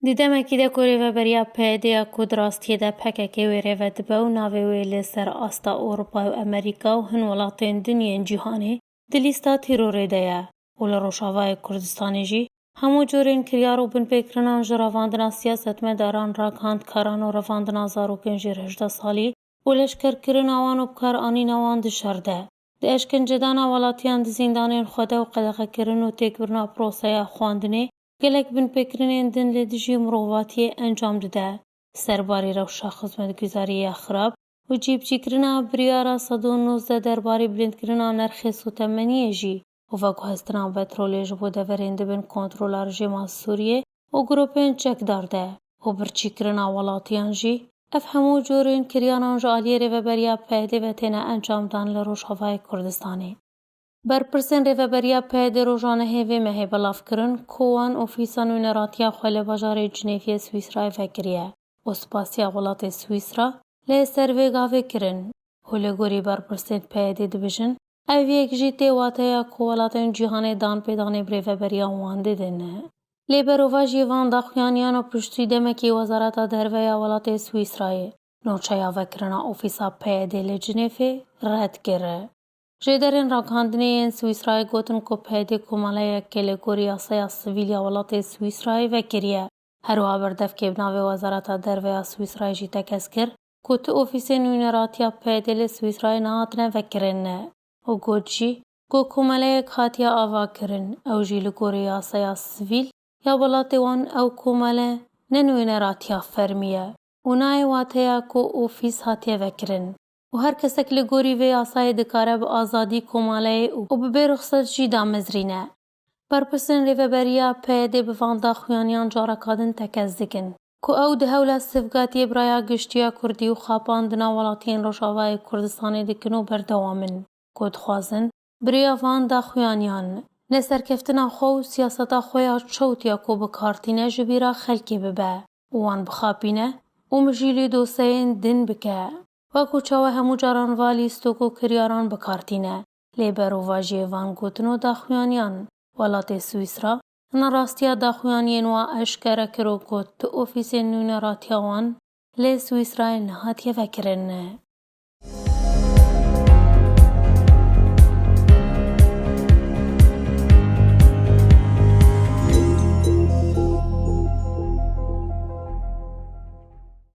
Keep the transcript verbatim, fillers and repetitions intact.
Di demekî de ku rêveberiya P Y D ya ku di rastiyê de P K K wê rêve dibe û navê wê li ser asta Ewropa û Amerîka û hin welatên din yên cîhanê di lîsta tîrorê de ye û li Rojavayê Kurdistanê jî hemû curên kiryar û binpêkirinan ji revandina siyasetmedaran, ragihantkaran û revandina zarokên jêr hejdeh salî û leşkerkirina wan û bikaranîna wan dişerde. Di eşkencedana welatiyan di zîndanên xwede û qedexekirin û têkbirina proseya xwendinê, gelek binpêkirinên din li dijî mirovatiyê encam dide. Serbarî rewşa xizmetguzariyê ya xirab û cîbicîkirina biryara sed û nozdeh derbarê bilindkirina nerxê sotemeniyê jî û veguhestina petrolê ji bo deverên di bin kontrola rejîma Sûriyê û grûpên çekdar de û birçîkirina welatiyan jî, ev hemû curên kiryaran ji aliyê rêveberiya P Y D ve têne encamdan li Rojavayê Kurdistanê. Berpirsên rêveberiya P Y D rojane hê vê mehê belav kirin ku wan ofîsa nûneratiya xwe li bajarê Cinêvê Swîsrayê vekiriye û spasiya welatê Swîsra lê ser vê gavê kirin û li gorî berpirsên P Y D dibêjin, ev yek jî tê wateya ku welatên cîhanê danpêdanê bi rêveberiya wan didin. Lê berovajiyê van daxuyaniyan û piştî demekî Wezareta Derve ya welatê Swîsrayê nûçeya vekirina ofîsa P Y D li Cinêvê red kir. Jêderên ragihandinê yên Swîsrayê gotin ku P Y D komeleyek li gorî yasaya sivîl ya welatê Swîsrayê vekiriye. Her wiha berdevkê bi navê Wezareta Derve ya Swîsrayê jî tekez kir ku tu ofîsên nûneratiya P Y D li Swîsrayê nehatine vekirin û got jî ku komeleyek hatiye avakirin, ew jî li gorî yasaya sivîl ya welatê wan ew komele ne nûneratiya fermî ye û nayê wateya ku ofîs hatiye vekirin û her kesek li gorî vê yasayê dikare bi azadî komaleyê û, û bi bê ruxset jî damezrîne. Berpirsên rêveberiya P Y D bi van daxuyaniyan careka din tekez dikin ku ew di hewla sivgatiyê bi raya giştî ya Kurdî û xapandina welatiyên Rojavayê Kurdistanê dikin û berdewam in ku dixwazin bi rêya van daxuyaniyan neserkeftina xwe û siyaseta xwe ya çewt ya ku bi kar tîne ji bîra xelkê bibe û wan bixapîne û mijîlî doseyên din bike. Wek ku çawa hemû caran va lîstok û kiryaran bi kar tîne, lê berovajiyê van gotin û daxuyaniyan, welatê Swîsra, hina rastiya daxuyaniyên wan eşkere kir û got tu ofîsên nûneratiya wan lê Swîsrayê nehatiye vekirin.